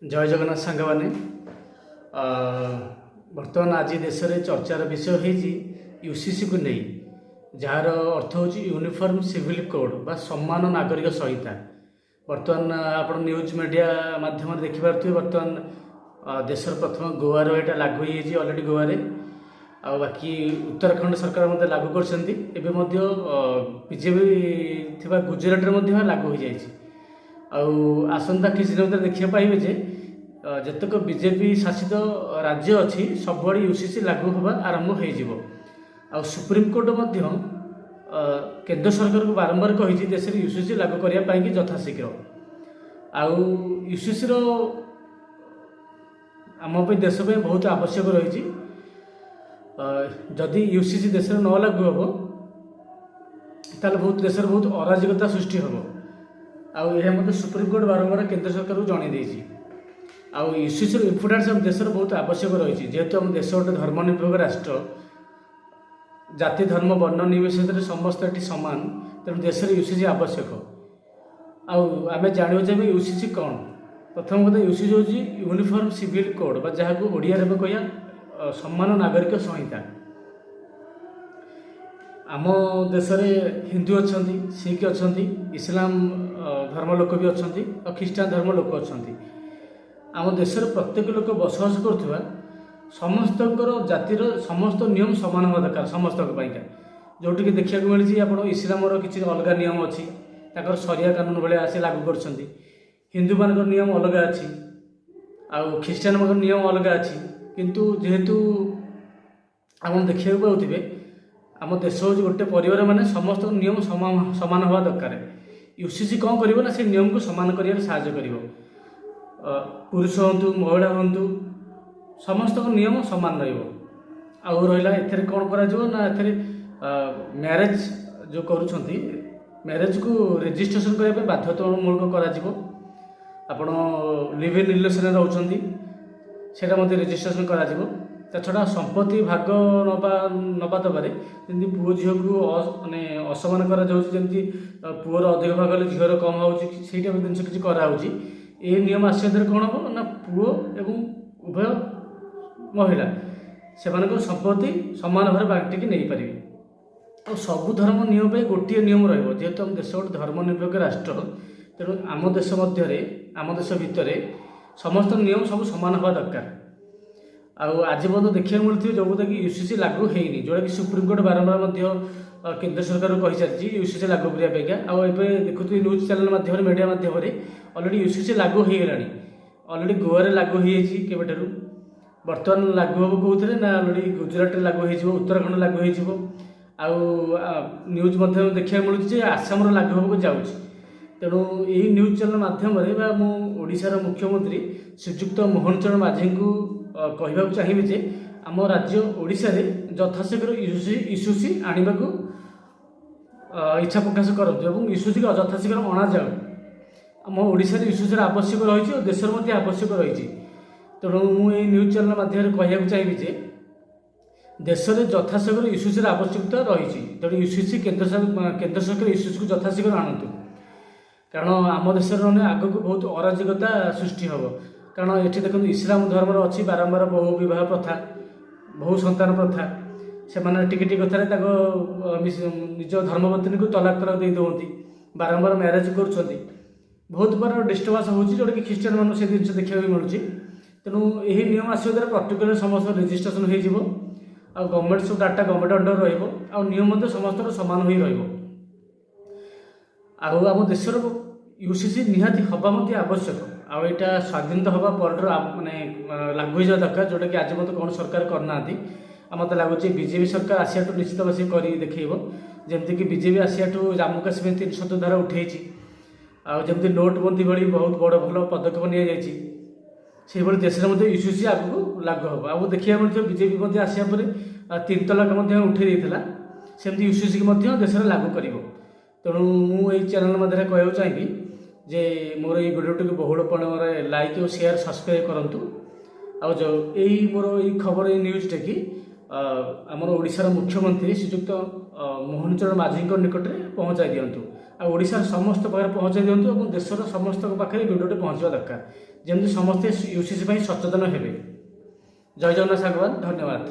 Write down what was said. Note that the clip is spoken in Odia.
ଜୟ ଜଗନ୍ନାଥ ସାଙ୍ଗମାନେ। ବର୍ତ୍ତମାନ ଆଜି ଦେଶରେ ଚର୍ଚ୍ଚାର ବିଷୟ ହେଇଛି ୟୁସିସିକୁ ନେଇ, ଯାହାର ଅର୍ଥ ହେଉଛି ୟୁନିଫର୍ମ ସିଭିଲ୍ କୋଡ଼୍ ବା ସମାନ ନାଗରିକ ସଂହିତା। ବର୍ତ୍ତମାନ ଆପଣ ନ୍ୟୁଜ୍ ମିଡ଼ିଆ ମାଧ୍ୟମରେ ଦେଖିପାରୁଥିବେ, ବର୍ତ୍ତମାନ ଦେଶର ପ୍ରଥମ ଗୋଆର ଏଇଟା ଲାଗୁ ହେଇଯାଇଛି ଅଲରେଡ଼ି ଗୋଆରେ। ଆଉ ବାକି ଉତ୍ତରାଖଣ୍ଡ ସରକାର ମଧ୍ୟ ଲାଗୁ କରିଛନ୍ତି। ଏବେ ମଧ୍ୟ ବିଜେପି ଥିବା ଗୁଜୁରାଟରେ ମଧ୍ୟ ଲାଗୁ ହୋଇଯାଇଛି। ଆଉ ଆସନ୍ତା କିଛି ଦିନ ଭିତରେ ଦେଖିବାକୁ ପାଇବେ ଯେ ଯେତେକ ବିଜେପି ଶାସିତ ରାଜ୍ୟ ଅଛି, ସବୁଆଡ଼େ ୟୁସିସି ଲାଗୁ ହେବା ଆରମ୍ଭ ହୋଇଯିବ। ଆଉ ସୁପ୍ରିମକୋର୍ଟ ମଧ୍ୟ କେନ୍ଦ୍ର ସରକାରକୁ ବାରମ୍ବାର କହିଛି ଦେଶରେ ୟୁସିସି ଲାଗୁ କରିବା ପାଇଁକି ଯଥାଶୀଘ୍ର। ଆଉ ୟୁସିସିର ଆମ ପାଇଁ, ଦେଶ ପାଇଁ ବହୁତ ଆବଶ୍ୟକ ରହିଛି। ଯଦି ୟୁସିସି ଦେଶରେ ନ ଲାଗୁ ହେବ, ତାହେଲେ ବହୁତ ଦେଶରେ ବହୁତ ଅରାଜକତା ସୃଷ୍ଟି ହେବ। ଆଉ ଏହା ମଧ୍ୟ ସୁପ୍ରିମକୋର୍ଟ ବାରମ୍ବାର କେନ୍ଦ୍ର ସରକାରକୁ ଜଣାଇ ଦେଇଛି। ଆଉ ୟୁସିସିର ଇମ୍ପୋର୍ଟାନ୍ସ ଆମ ଦେଶର ବହୁତ ଆବଶ୍ୟକ ରହିଛି, ଯେହେତୁ ଆମ ଦେଶ ଗୋଟେ ଧର୍ମନିରପେକ୍ଷ ରାଷ୍ଟ୍ର। ଜାତି, ଧର୍ମ, ବର୍ଣ୍ଣ ନିର୍ବିଶେଷରେ ସମସ୍ତେ ଏଠି ସମାନ। ତେଣୁ ଦେଶରେ ୟୁସିସି ଆବଶ୍ୟକ। ଆଉ ଆମେ ଜାଣିବାକୁ ଚାହିଁବେ ୟୁସିସି କ'ଣ? ପ୍ରଥମ କଥା, ୟୁସିସି ହେଉଛି ୟୁନିଫର୍ମ ସିଭିଲ୍ କୋଡ଼୍ ବା ଯାହାକୁ ଓଡ଼ିଆରେ ଆମେ କହିବା ସମାନ ନାଗରିକ ସଂହିତା। ଆମ ଦେଶରେ ହିନ୍ଦୁ ଅଛନ୍ତି, ଶିଖ ଅଛନ୍ତି, ଇସଲାମ ଧର୍ମ ଲୋକ ବି ଅଛନ୍ତି ଆଉ ଖ୍ରୀଷ୍ଟିଆନ ଧର୍ମ ଲୋକ ଅଛନ୍ତି। ଆମ ଦେଶରେ ପ୍ରତ୍ୟେକ ଲୋକ ବସବାସ କରୁଥିବା ସମସ୍ତଙ୍କର ଜାତିର ସମସ୍ତ ନିୟମ ସମାନ ହେବା ଦରକାର ସମସ୍ତଙ୍କ ପାଇଁକା। ଯେଉଁଠିକି ଦେଖିବାକୁ ମିଳିଛି ଆପଣ ଇସଲାମର କିଛି ଅଲଗା ନିୟମ ଅଛି, ତାଙ୍କର ସରିଆ କାନୁନ ଭଳିଆ ସେ ଲାଗୁ କରୁଛନ୍ତି। ହିନ୍ଦୁମାନଙ୍କର ନିୟମ ଅଲଗା ଅଛି ଆଉ ଖ୍ରୀଷ୍ଟିଆନମାନଙ୍କର ନିୟମ ଅଲଗା ଅଛି। କିନ୍ତୁ ଯେହେତୁ ଆପଣ ଦେଖିବାକୁ ପାଉଥିବେ, ଆମ ଦେଶ ହେଉଛି ଗୋଟେ ପରିବାର, ମାନେ ସମସ୍ତଙ୍କ ନିୟମ ସମାନ ସମାନ ହେବା ଦରକାର। ୟୁସିସି କ'ଣ କରିବ ନା ସେ ନିୟମକୁ ସମାନ କରିବାରେ ସାହାଯ୍ୟ କରିବ। ପୁରୁଷ ହୁଅନ୍ତୁ, ମହିଳା ହୁଅନ୍ତୁ, ସମସ୍ତଙ୍କ ନିୟମ ସମାନ ରହିବ। ଆଉ ରହିଲା, ଏଥିରେ କ'ଣ କରାଯିବ ନା ଏଥିରେ ମ୍ୟାରେଜ୍ ଯେଉଁ କରୁଛନ୍ତି, ମ୍ୟାରେଜକୁ ରେଜିଷ୍ଟ୍ରେସନ କରିବା ପାଇଁ ବାଧ୍ୟତାମୂଳକ କରାଯିବ। ଆପଣ ଲିଭ୍ ଇନ୍ ରିଲେସନରେ ରହୁଛନ୍ତି, ସେଇଟା ମଧ୍ୟ ରେଜିଷ୍ଟ୍ରେସନ କରାଯିବ। ତା ଛଡ଼ା ସମ୍ପତ୍ତି ଭାଗ ନେବା ନେବା ଦେବାରେ ଯେମିତି ପୁଅ ଝିଅକୁ ମାନେ ଅସମାନ କରାଯାଉଛି, ଯେମିତି ପୁଅର ଅଧିକ ଭାଗ ହେଲେ ଝିଅର କମ୍ ହେଉଛି, ସେଇଟା ବି ଜିନିଷ କିଛି କରାହେଉଛି। ଏହି ନିୟମ ଆସିବା ଦ୍ୱାରା କ'ଣ ହେବ ନା ପୁଅ ଏବଂ ଉଭୟ ମହିଳା ସେମାନଙ୍କର ସମ୍ପତ୍ତି ସମାନ ଭାବରେ ବାଣ୍ଟିକି ନେଇପାରିବେ। ଆଉ ସବୁ ଧର୍ମ ନିୟମ ପାଇଁ ଗୋଟିଏ ନିୟମ ରହିବ। ଯେହେତୁ ଆମ ଦେଶ ଗୋଟେ ଧର୍ମ ନିରପେକ୍ଷ ରାଷ୍ଟ୍ର, ତେଣୁ ଆମ ଦେଶ ମଧ୍ୟରେ, ଆମ ଦେଶ ଭିତରେ ସମସ୍ତ ନିୟମ ସବୁ ସମାନ ହେବା ଦରକାର। ଆଉ ଆଜି ପର୍ଯ୍ୟନ୍ତ ଦେଖିବାକୁ ମିଳୁଥିବ ଯେଉଁଟାକି ୟୁସିସି ଲାଗୁ ହେଇନି, ଯେଉଁଟାକି ସୁପ୍ରିମକୋର୍ଟ ବାରମ୍ବାର ମଧ୍ୟ କେନ୍ଦ୍ର ସରକାରକୁ କହିସାରିଛି ୟୁସିସି ଲାଗୁ କରିବା ପାଇଁକା। ଆଉ ଏବେ ଦେଖୁଥିବେ ନ୍ୟୁଜ୍ ଚ୍ୟାନେଲ୍ ମାଧ୍ୟମରେ, ମିଡ଼ିଆ ମାଧ୍ୟମରେ ଅଲରେଡ଼ି ୟୁସିସି ଲାଗୁ ହେଇଗଲାଣି। ଅଲରେଡ଼ି ଗୋଆରେ ଲାଗୁ ହେଇଯାଇଛି କେବେଠାରୁ। ବର୍ତ୍ତମାନ ଲାଗୁ ହେବ କେଉଁଥିରେ ନା ଅଲରେଡ଼ି ଗୁଜୁରାଟରେ ଲାଗୁ ହେଇଯିବ, ଉତ୍ତରାଖଣ୍ଡ ଲାଗୁ ହେଇଯିବ। ଆଉ ନ୍ୟୁଜ୍ ମଧ୍ୟ ଦେଖିବାକୁ ମିଳୁଛି ଯେ ଆସାମର ଲାଗୁ ହେବାକୁ ଯାଉଛି। ତେଣୁ ଏଇ ନ୍ୟୁଜ୍ ଚ୍ୟାନେଲ୍ ମାଧ୍ୟମରେ ବା ମୁଁ ଓଡ଼ିଶାର ମୁଖ୍ୟମନ୍ତ୍ରୀ ଶ୍ରୀଯୁକ୍ତ ମୋହନ ଚରଣ ମାଝୀଙ୍କୁ କହିବାକୁ ଚାହିଁବି ଯେ ଆମ ରାଜ୍ୟ ଓଡ଼ିଶାରେ ଯଥାଶୀଘ୍ର ୟୁସିସି ଆଣିବାକୁ ଇଚ୍ଛା ପ୍ରକାଶ କରନ୍ତୁ ଏବଂ ୟୁସିସିକୁ ଯଥାଶୀଘ୍ର ଅଣାଯାଉ। ଆମ ଓଡ଼ିଶାରେ ୟୁସିସିର ଆବଶ୍ୟକ ରହିଛି ଓ ଦେଶର ମଧ୍ୟ ଆବଶ୍ୟକ ରହିଛି। ତେଣୁ ମୁଁ ଏଇ ନ୍ୟୁଜ୍ ଚ୍ୟାନେଲ୍ ମାଧ୍ୟମରେ କହିବାକୁ ଚାହିଁବି ଯେ ଦେଶରେ ଯଥାଶୀଘ୍ର ୟୁସିସିର ଆବଶ୍ୟକତା ରହିଛି। ତେଣୁ ୟୁସିସି କେନ୍ଦ୍ର ସରକାର ୟୁସିସିକୁ ଯଥାଶୀଘ୍ର ଆଣନ୍ତୁ, କାରଣ ଆମ ଦେଶରେ ମାନେ ଆଗକୁ ବହୁତ ଅରାଜକତା ସୃଷ୍ଟି ହେବ। କାରଣ ଏଠି ଦେଖନ୍ତୁ, ଇସଲାମ ଧର୍ମର ଅଛି ବାରମ୍ବାର ବହୁ ବିବାହ ପ୍ରଥା, ବହୁ ସନ୍ତାନ ପ୍ରଥା। ସେମାନେ ଟିକେ ଟିକେ କଥାରେ ତାଙ୍କ ନିଜ ଧର୍ମପତ୍ନୀକୁ ତଲାକ ତଲାକ ଦେଇ ଦେଉଛନ୍ତି, ବାରମ୍ବାର ମ୍ୟାରେଜ୍ କରୁଛନ୍ତି। ବହୁତ ପ୍ରକାର ଡିଷ୍ଟର୍ବାନ୍ସ ହେଉଛି, ଯେଉଁଟାକି ଖ୍ରୀଷ୍ଟିଆନ ମାନଙ୍କୁ ସେ ଜିନିଷ ଦେଖିବାକୁ ମିଳୁଛି। ତେଣୁ ଏହି ନିୟମ ଆସିବା ଦ୍ୱାରା ପର୍ଟିକୁଲାର ସମସ୍ତ ରେଜିଷ୍ଟ୍ରେସନ ହେଇଯିବ ଆଉ ଗଭର୍ଣ୍ଣମେଣ୍ଟ ସବୁ ଡାଟା ଗଭର୍ଣ୍ଣମେଣ୍ଟ ଅଣ୍ଡର ରହିବ ଆଉ ନିୟମ ମଧ୍ୟ ସମସ୍ତଙ୍କର ସମାନ ହୋଇ ରହିବ। ଆଉ ଆମ ଦେଶର ୟୁସିସି ନିହାତି ହେବା ମଧ୍ୟ ଆବଶ୍ୟକ। ଆଉ ଏଇଟା ସ୍ୱାଧୀନତା ହେବା ପରଠାରୁ ମାନେ ଲାଗୁ ହେଇଯିବା ଦରକାର, ଯେଉଁଟାକି ଆଜି ପର୍ଯ୍ୟନ୍ତ କୌଣସି ସରକାର କରିନାହାନ୍ତି। ଆଉ ମୋତେ ଲାଗୁଛି ବିଜେପି ସରକାର ଆସିବାଠୁ ନିଶ୍ଚିତ ଭାବେ ସେ କରି ଦେଖେଇବ। ଯେମିତିକି ବିଜେପି ଆସିବାଠୁ ଜାମ୍ମୁ କାଶ୍ମୀର 370 ଧାରା ଉଠେଇଛି ଆଉ ଯେମିତି ନୋଟବନ୍ଦୀ ଭଳି ବହୁତ ବଡ଼ ଭଲ ପଦକ୍ଷେପ ନିଆଯାଇଛି, ସେଇଭଳି ଦେଶରେ ମଧ୍ୟ ୟୁସିସି ଆଗକୁ ଲାଗୁ ହେବ। ଆଉ ଦେଖିବାକୁ ମିଳୁଥିବ, ବିଜେପି ମଧ୍ୟ ଆସିବା ପରେ ତିନି ତଲାକ ମଧ୍ୟ ଉଠେଇ ଦେଇଥିଲା, ସେମିତି ୟୁସିସିକି ମଧ୍ୟ ଦେଶରେ ଲାଗୁ କରିବ। ତେଣୁ ମୁଁ ଏଇ ଚ୍ୟାନେଲ୍ ମାଧ୍ୟମରେ କହିବାକୁ ଚାହିଁବି ଯେ ମୋର ଏଇ ଭିଡ଼ିଓଟିକୁ ବହୁଳ ପରିମାଣରେ ଲାଇକ୍ ଓ ସେୟାର, ସବସ୍କ୍ରାଇବ୍ କରନ୍ତୁ। ଆଉ ଯେଉଁ ଏଇ ମୋର ଏଇ ଖବର, ଏଇ ନ୍ୟୁଜ୍ଟାକି ଆମର ଓଡ଼ିଶାର ମୁଖ୍ୟମନ୍ତ୍ରୀ ଶ୍ରୀଯୁକ୍ତ ମୋହନ ଚରଣ ମାଝୀଙ୍କ ନିକଟରେ ପହଞ୍ଚାଇ ଦିଅନ୍ତୁ। ଆଉ ଓଡ଼ିଶାର ସମସ୍ତ ପାଖରେ ପହଞ୍ଚାଇ ଦିଅନ୍ତୁ ଏବଂ ଦେଶର ସମସ୍ତଙ୍କ ପାଖରେ ଭିଡ଼ିଓଟି ପହଞ୍ଚିବା ଦରକାର, ଯେମିତି ସମସ୍ତେ ୟୁସିସି ପାଇଁ ସଚେତନ ହେବେ। ଜୟ ଜଗନ୍ନାଥ ସାଙ୍ଗମାନେ, ଧନ୍ୟବାଦ।